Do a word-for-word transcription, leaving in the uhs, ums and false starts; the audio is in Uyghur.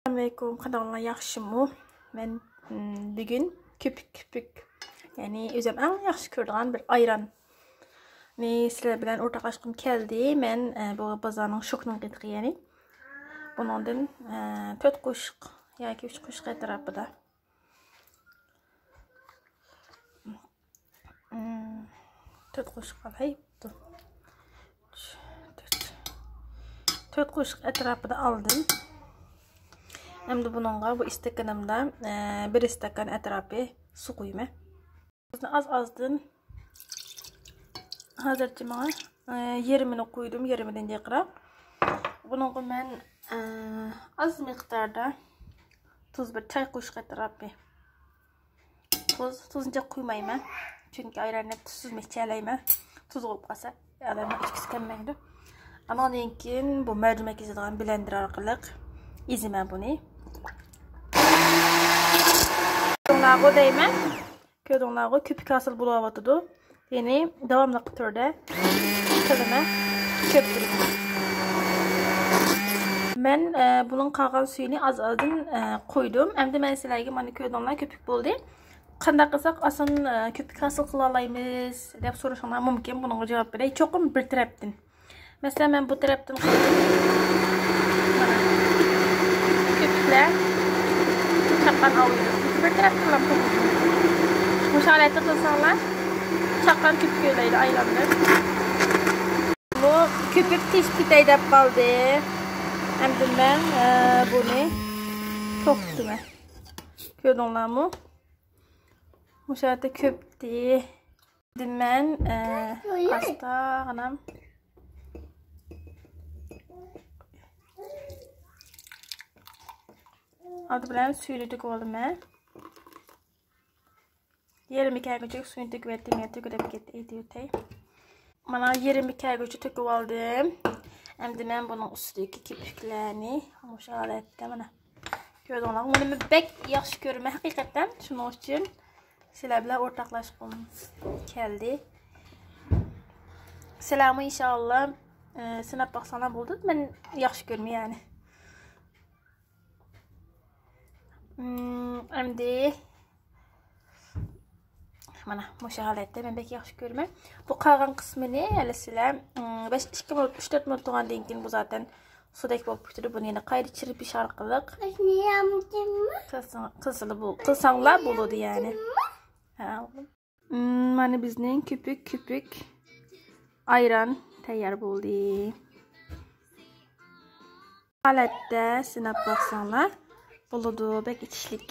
ئەسسالامۇئەلەيكۇم، قانداقلار، ياخشىمۇ؟ مەن، م، بۈگۈن كۆپۈك، كۆپۈك، يەنى ئۆزۈم ئەڭ ياخشى كۆرىدىغان بىر ئايراننى سىلەر بىلەن ئورتاقلاشقۇم كەلدى. مەن، ئە، بۇ بازارنىڭ شوكنىڭ قېتىقى، يەنى بۇنىڭدىن، ئە، تۆت قوشۇق ياكى ئۈچ قوشۇق ئەتراپىدا. م، تۆت قوشۇق ئالاي. تۆت، تۆت قوشۇق ئەتراپىدا ئالدىم. ئەمدى بۇنىڭغا بۇ ئىستاكىنىمدا، ئە، بىر ئىستاكان ئەتراپى سۇ قۇيىمەن. ئاز-ئازدىن ھازىرچە ماڭا، ئە، يېرىمىنى قۇيدۇم، يېرىمىدىن جىقراق. بۇنىڭغا مەن، ئە، ئاز مىقداردا تۇز، بىر چاي قوشۇق ئەتراپى. تۇز، تۇزنى جىق قۇيمايمەن. چۈنكى ئايراننى تۇزسىزمۇ ئىچەلەيمەن. تۇز بولۇپ قالسا، ئادەمنىڭ ئىچكۈسى كەلمەيدۇ. ئانىڭدىن كېيىن بۇ مەرجىمەك ئېزىدىغان بلېندېر ئارقىلىق ئېزىمەن بۇنى. كۆردۈڭلارغۇ دەيمەن. كۆردۈڭلارغۇ، كۆپۈك ھاسىل بولۇۋاتىدۇ. يەنى داۋاملىق تۈردە قىلىمەن، كۆپتۈرىمەن. مەن، ئە، بۇنىڭ قالغان سۈيىنى ئاز-ئازدىن، ئە، قۇيدۇم. ئەمدى مەن سىلەرگە، مانا، كۆردۈڭلار، كۆپۈك بولدى. قانداق قىلساق ئاسان، ئە، كۆپۈك ھاسىل قىلالايمىز دەپ سورىشىڭلار مۇمكىن. بۇنىڭغا جاۋاب بېرەي. چوقۇم بىر تەرەپتىن. مەسىلەن، مەن بۇ تەرەپتىن، مانا، كۆپۈكلەر چاققان ئاۋۇيدۇ. بىر تەرەپتىن قىلىمەن. مۇشۇ ھالەتتە قىلساڭلار، چاققان كۆپۈك ئۆرلەيدۇ ئايلاندۇرۇپ. بۇ كۆپۈك تېشىپ كېتەي دەپ قالدى. ئەمدى مەن، ئە، بۇنى توختىتىمەن. كۆردۈڭلارمۇ؟ مۇشۇ يەردە كۆپتى. ئەمدى مەن، ئە، ئاستاغىنام ئالدى بىلەن سۈيىنى تۆكۈپ ئالدىم مەن. يېرىمى كەلگۈچە سۈيىنى تۆكۈۋەتتىم، يەنە تۆكۈلۈپ كەتتى، ئېيتىۋېتەي. مانا يېرىمى كەلگۈچە تۆكۈۋالدىم. ئەمدى مەن بۇنىڭ ئۈستىدىكى كۆپۈكلەرنى مۇشۇ ھالەتتە، مانا، كۆردۈڭلارمۇ؟ بۇنى مەن بەك ياخشى كۆرىمەن ھەقىقەتەن. شۇنىڭ ئۈچۈن سىلەر بىلەن ئورتاقلاشقۇم كەلدى. سىلەرمۇ ئىنشائاللا، ئە، سىناپ باقساڭلار بولىدۇ. مەن ياخشى كۆرىمەن يەنى. مم، ئەمدى مانا مۇشۇ ھالەتتە مەن بەك ياخشى كۆرىمەن. بۇ قالغان قىسمىنى ھېلى سىلەر، مم، بەش، ئىككى مىنۇت، ئۈچ تۆت مىنۇت تۇرغاندىن كېيىن بۇ زاتەن سۇدەك بولۇپ كېتىدۇ. بۇنى يەنە قايتا چىرپىش ئارقىلىق قىلساڭ-، قىلسىلا بۇ-، قىلساڭلار بولىدۇ يەنى. ھە، ئوغلۇم. مم، مانا بىزنىڭ كۆپۈك، كۆپۈك ئايران تەييار بولدى. ھالەتتە سىناپ باقساڭلار بولىدۇ، بەك ئىچىشلىك.